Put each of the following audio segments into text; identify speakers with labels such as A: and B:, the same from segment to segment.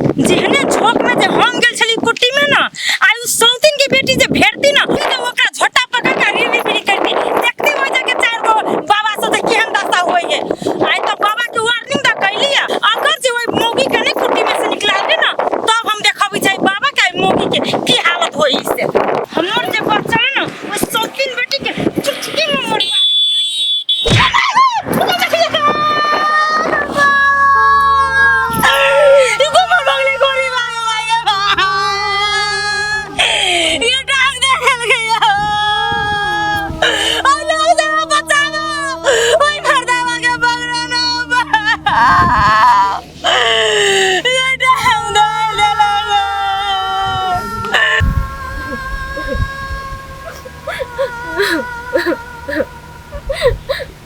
A: जेहने झोंक में जे हम गेल छली कुट्टी में ना, आई उ सौतिन के बेटी जे भेटती ना, त ओकरा झोटा पकड़ के रीड़ी बीड़ी करती। देखती हो जाके चार गो बाबा से केहन दशा होई है। आई तो बाबा के वार्निंग द कैली है, अगर जे ओइ मौगी के नहीं कुट्टी में से निकलाबे ना, तब हम देखबी छै बाबा के मौगी के की हालत होई। से हमर जे बच्चा है ना, ओइ सौतिन बेटी के चुटकी में मरवा।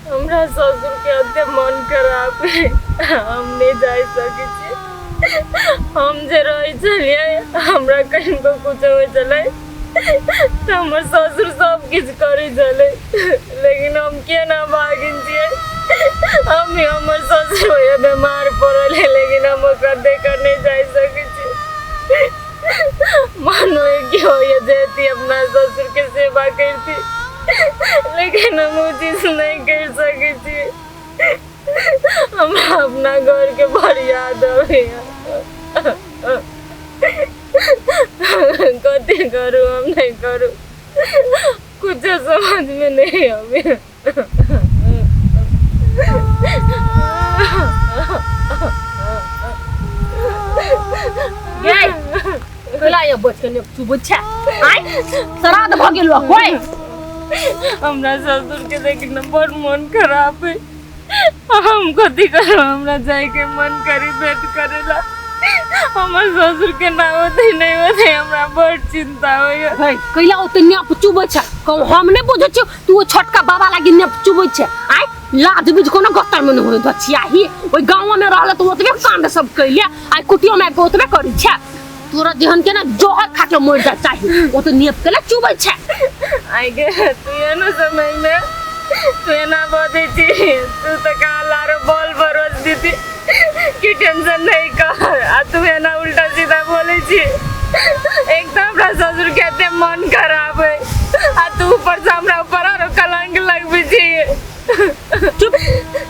B: हमरा ससुर के एते मन खराब है, हम नहीं जा सकै छी। हम जे रहै छलियै, हमरा कनिको कुछो होइ छलै तऽ हमर ससुर सब किछु करै छलै, लेकिन हम केना भागिन छियै। हम हमर ससुर होइए बीमार पड़ल है, लेकिन हम ओकरा देखऽ नहीं जा सकै छी। मन होइए कि होइए जैती अपना ससुर के सेवा करती, लेकिन हम ओ चीज नहीं कर सकै छी। हमरा अपना घर के बड़ याद अबैया। कथी करू हम, नहीं करू, कुछ समझ में नहीं अबैया।
C: गे कैला ये बैठ के चुबै छै? आइ श्राद्ध भऽ गेल कोइ।
B: हमरा ससुर के देखी न बड़ मन खराब है, हम कथी करू? हमरा जाए के मन करी भेंट करेला, हमर ससुर के ना होते नहीं होते, हमरा बड़ चिंता होइया।
C: है कैला ओते नेप चुबै छै? कहू, हम नहि बुझै छियौ, तू ओ छोटका बाबा लागी नेप चुबै छै। आइ लाज बुझ कोनो गत्तर में नहि होय दछियाही। ओहि गाँव में रहल तऽ ओतबे कांड सब कैले, आइ कुटियो में आबि कऽ ओतबे करै छै। तोरा जेहन के ना जहर खा के मरि जाय चाही। ओ तऽ नेप के चुबै छै।
B: आइ गे, तू एनो समय में तू एना बजै छी? तू तऽ कहाँ लारो बॉल बरोज दीदी कि टेंशन नहीं कर, आ तू एना उल्टा सीधा बोलै छी। एक तऽ हमरा ससुर के एते मन खराब है, आ तू ऊपर से हमरा ऊपर आरो कलंक लगबै छी। चुप,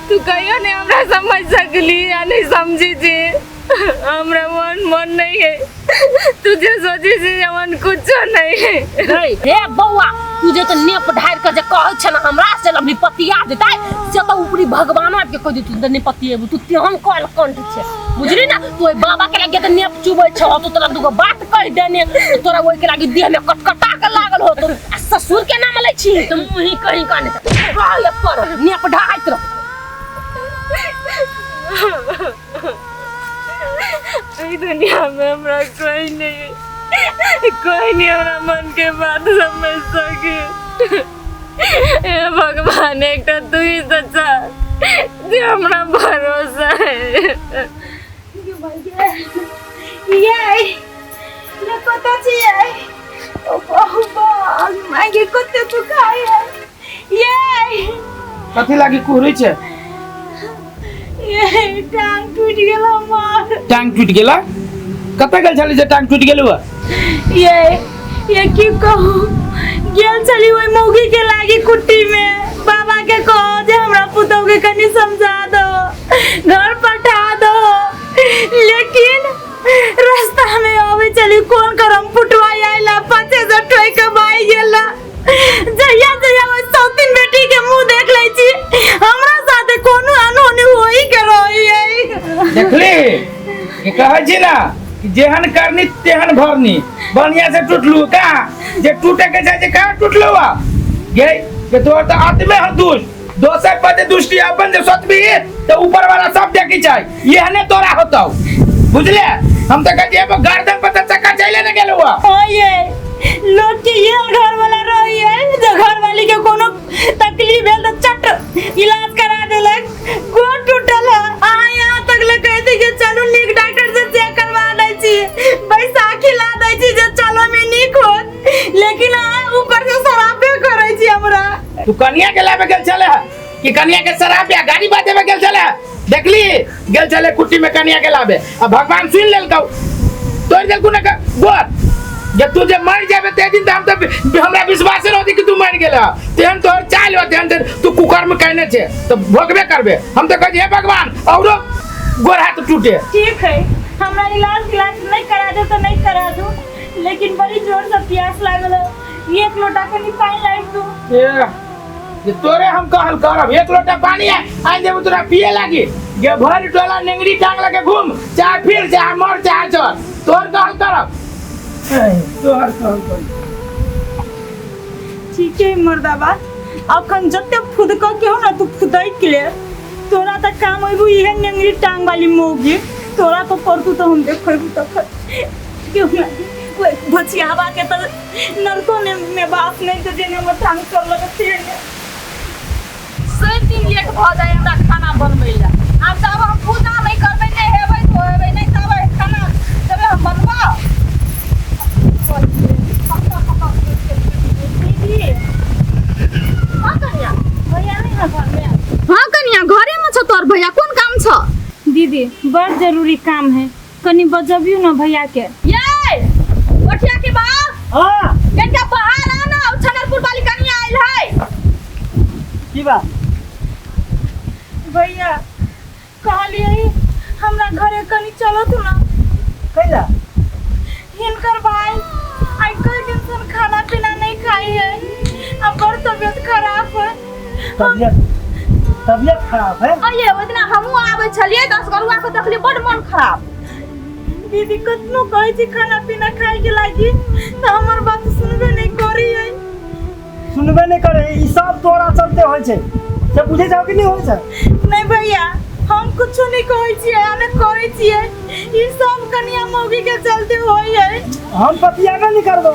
B: तू कहियो नहीं हमरा समझ सकली या नहीं समझी छी। हमरा मन मन नहीं है, तू जे सोची छी मन कुछो नहीं है।
C: हे बौआ, तू जे तऽ नेप ढारि के जे कहै छै ने हमरा से लम्बी पतिया देतै, से तऽ ऊपरी भगवान आबि के कहि देतै तऽ नहि पतिएबू। तू तेहन कल कंठ छै, बुझली ना? तू ओहि बाबा के लागे तऽ नेप चुबै छौ, तू तोरा दूगो बात कहि देने तऽ तोरा ओहि के लागी देह में कटकटा के लागल होतो, आ ससुर के नाम लै छी तऽ मुँही कहीं काने रह पर नेप ढाइत रह।
B: एहि दुनिया में हमरा कोई नहीं, कोई नहीं हमरा मन के बात समझ सके। हे भगवान, एकटा तू ही सच्चा जे हमरा भरोसा है।
A: ये ये कतऽ छियै? ओ बाबा माय, कते दुखाय है ये।
D: कथी लागी कुहरै छै?
A: ये टांग टूटि गेल हमर।
D: टांग टूटि गेला? कतऽ गेल छली जे टांग टूटि गेलौ?
A: ये की कहू, गेल छली ओहि मौगी के लागी कुट्टी में। बाबा के कहो जे हमरा पुतहु के कनी समझा दो, घर पठा दो, लेकिन रास्ता में अबै छली कोन करम फुटवा आइला, पाछे से ठोकि के भागि गेला। जहिया जहिया ओहि सौतिन बेटी के मुंह देख लै छी, हमरा साथे कोनो अनहोनी होई के रही है।
D: देखली कि कहै छी ना कि जेहन करनी तेहन भरनी। बढ़िया से टूटलू का जे टूटे के छै जे कहाँ टूटलू आ गे जे तोहर तऽ आत्मे ह दुष्ट, दोसर पर जे दुष्टि अपन जे सोचबी तऽ ऊपर वाला सब देखी छै, एहने तोरा होतौ, बुझले? हम तऽ कहै छियै गर्दन पर तऽ चक्का चले ने गेलौ।
A: ओये लोग के ये घर वाला रही है जो घर वाली के कोनो तकलीफ भेल तऽ चट इलाज करा देलक। गोड़ टूटल है, अहाँ यहाँ तक ले कह दी कि चलू नीक डॉक्टर से चेक करवा दै छी, बैसाखी ला दै छी जे चलो में नीक होत, लेकिन अहाँ ऊपर से शराबे करै छी हमरा।
D: तू कनिया के लाबे गेल छले कि कनिया के शराब या गाड़ी बाजे में गेल छले? देखली गेल छले कुट्टी में कनिया के लाबे आ भगवान सुन लेलकौ तोड़ देलकू ने गोर जे तू जे मर जाबे ते दिन त हम त हमरा विश्वासे रहती कि तू मर गेल तेहन तोहर चाल हो तेहन तू कुकर्म कहने छे तो भोगबे करबे। हम तो कहै हे भगवान औरो गोर हाथ टूटे।
A: ठीक है, हमरा इलाज इलाज नहीं करा दे तो नहीं करा दू, लेकिन बड़ी जोर से प्यास लागल है, एक लोटा कनी पानी लाई दू।
D: ये तोरे हम कहल करब एक लोटा पानी है आइन देबो तोरा पिए लागी गे भर टोला नेंगरी टांग लगे घूम चाहे फिर चाहे मर चाहे चल तोर कहल करब तोहर कहल करब।
A: ठीक है मर्दाबा, अखन जते फुदक के हो ना तू फुदक ले, तोरा त काम होइबू इहे नेंगरी टांग वाली मौगी, तोरा तो परतू तो हम देखबू तखन क्यों ना भचियावा के तो नरको ने में बाप नहीं तो जेने हमर टांग कर लगे तेने।
E: सब दिन लेट भ जाय हमरा खाना बनबै ला, आब तब हम पूजा नहीं करबै नहीं हेबै धोएबै नहीं तब खाना तबे हम बनबा।
A: दीदी
E: हां कन्या
A: भैया नहीं है घर में?
E: हां कन्या घरे में छ तोर भैया, कोन काम छ?
A: दीदी बड़ जरूरी काम है, कनी बजबियो ना भैया के।
E: ये ओठिया के बाप
F: हां
E: कनिका बाहर आ ना, छनरपुर वाली कन्या आइल है।
F: की बात
A: भैया? कहलिए हमरा घरे कनी चलो तू ना।
F: कैला?
A: हिनकर भाई आई कई दिन से खाना पीना नहीं खाई है, अब बड़ तबीयत खराब है।
F: तबीयत खराब है?
E: अये ओतना हमहू आबै छलियै दस गरुआ के देखलियै बड़ मन खराब।
A: दीदी कतनो कहै छी खाना पीना खाए के लागी तो हमर बात सुनबे नहीं करी है।
F: सुनबे नहीं करे ई सब तोरा चलते होय छै, से बुझे जाओ कि नहीं होय छै?
A: नहीं भैया हम कुछ नहीं कहै छियै आ नहीं करै छियै, ई सब कनिया मौगी के चलते होय है।
F: हम पतियाबे नहीं करबो,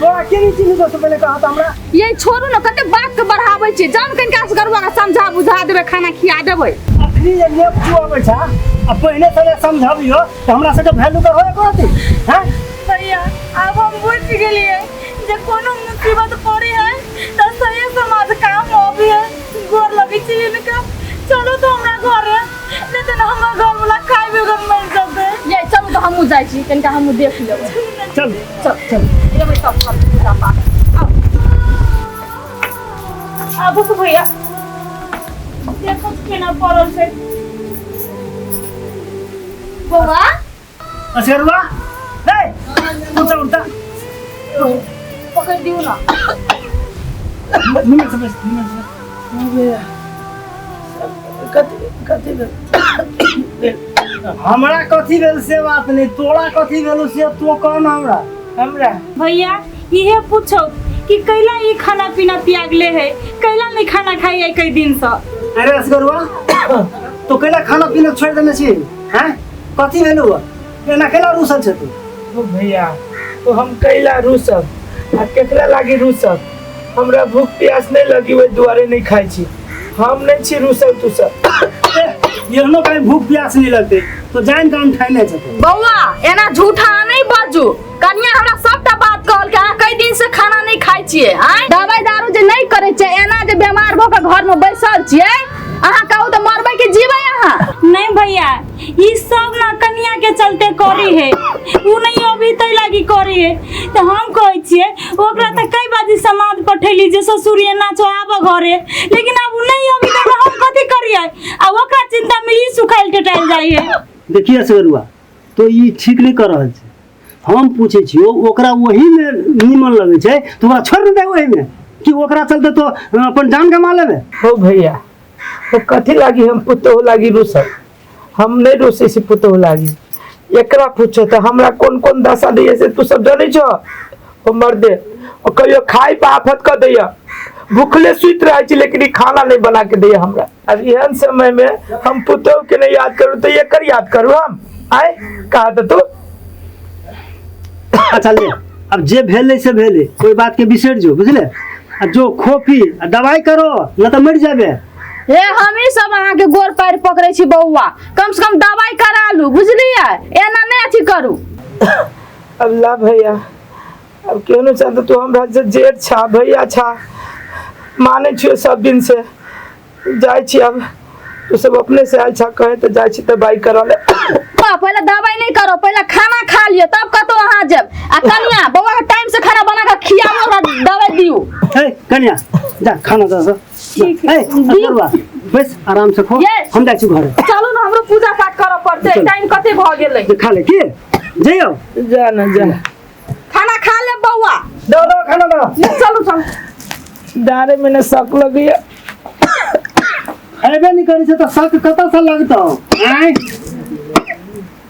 F: तोरा के नहीं चिन्ह से पहले कहा हमरा।
E: ये छोड़ू ना कते बात के बढ़ाबै छै, जान कनिका से गरुआ के समझा बुझा देबै खाना खिया देबै।
F: अखनी जे नेप चुआबै छ आ पहले से समझाबियो त हमरा सबके वैल्यू के होय करती हैं।
A: भैया अब हम बुझ गेलियै जे कोनो मुसीबत पड़ी है त सही समाज काम अभी है, गोर लगै छी इनका। चलो तो हमरा घरे, नहीं तो हमरा घर वाला खाइ बेगर मर जेतै।
E: ये चलू तो हमहू जाइ छी कनिका हमहू देख लेबै।
F: चल
E: चल चल एबै सब सब पूजा पाठ।
A: आबू तो भैया देखो केना पड़ल छै।
E: बौआ
F: असगरुआ ए तू चल उठता
E: पकड़ दियो ना।
F: निमन से बस निमन से
D: भैया कथी कथी भेल?
F: हमरा कथी भेल से बात नहीं, तोरा कथी भेल से तो कौन हमरा
D: हमरा
A: भैया इहे पूछो कि कैला ई खाना पीना त्यागले है, कैला नहीं खाना खाई है कई दिन से?
F: अरे असगरुआ तो कैला खाना पीना छोड़ देने छी हैं? कथी भेलौ एना कैला रूसल छै तू?
D: ओ भैया तो हम कैला रूसब आ केकरा लागी रूसब? हमरा भूख प्यास नहीं लगी ओहि दुआरे नहीं खाई छी, हम नहीं छी रूसल तू सब।
F: एहनो कहीं भूख प्यास नहीं लगते तो जान काम खाइने छै।
E: बौआ एना झूठा नहीं बाजू, कन्या हमरा सबटा बात कहल के अहाँ कई दिन से खाना नहीं खाइ छियै, आँय दवाई दारू जे नहीं करै छियै, एना जे बीमार भऽ के घर में बैसल छियै, अहाँ कहू तऽ मरबै कि जीबै अहाँ?
A: नहीं भैया ई सब ना कन्या के चलते करी है, उ नहीं अभी तै लागी करी है। तो हम कहै छियै ओकरा तऽ कई बाजी समाज पठैली जे ससुर एना छौ आबऽ घरे, लेकिन अब उ नहीं अभी तक हम कथी करियै? आ ओकरा चिंता में ई सुखाइल टेटाइल जाइ है।
F: देखिए असगरुआ तो ई ठीक नहीं कर रहल छै, हम पूछै छियौ ओकरा ओहीमे नीमन लगै छै तो ओकरा छोड़ ने दे ओहीमे, कि ओकरा चलते तो अपन जान गमा लेबे?
D: हो भैया तो कथी लागी हम पुतोह लागी रूसल? हम नहीं रूसै छी पुतोह लागी। एकरा पूछो तो हमरा कोन कोन दशा दैया से तू सब जनै छो? ओ मर्दे ओ कहियो खाइ पर आफत कऽ दैया, भूखले सुति रहै छी लेकिन ई खाना नहीं बना के दैया हमरा। अब एहन समय में हम पुतोह के नहीं याद करू तो एकर याद करू हम? आय कहा तो तू।
F: अच्छा ले अब जे भेलै से भेलै, कोई बात के बिसरि जो बुझले, आ जो खो पी आ दवाई करो न तऽ मरि जाबे।
E: हे हमही सब अहाँ के गोर पैर पकड़ै छी बौआ, कम से कम दवाई करा लू बुझलियै, एना नहीं अथी करू।
D: अब ला भैया अब केहनो चाहते तू हमरा से जेठ छा भैया छा, मानै छियो सब दिन से जाइ छी। अब तू सब अपने से आयल छा कहे तऽ जाइ छी दबाई करऽ ले।
E: बा, पहिले दवाई नहीं करो, पहिले खाना खा लियो तब कतौ अहाँ जायब। आ कनिया बौआ के टाइम से खाना बना के खियाबो, ओकरा दवाई दियो।
F: ए कनिया जा खाना दऽ दऽ। ए असगरुआ बस आराम से खो।
E: ये।
F: हम जाइ छी घरे।
E: चलू ने, हमरो पूजा पाठ करऽ पड़तै,
F: चलू।
E: टाइम कते भऽ गेलै।
F: जे खा ले की जइयौ।
D: जा ना जा,
E: खाना खा ले बौआ।
F: दो दो खाना दो।
E: चलू चलू।
D: डारे में ने शक लगैया।
F: खैबे नहीं करै छै तऽ शक कतऽ से लगतौ? आँय।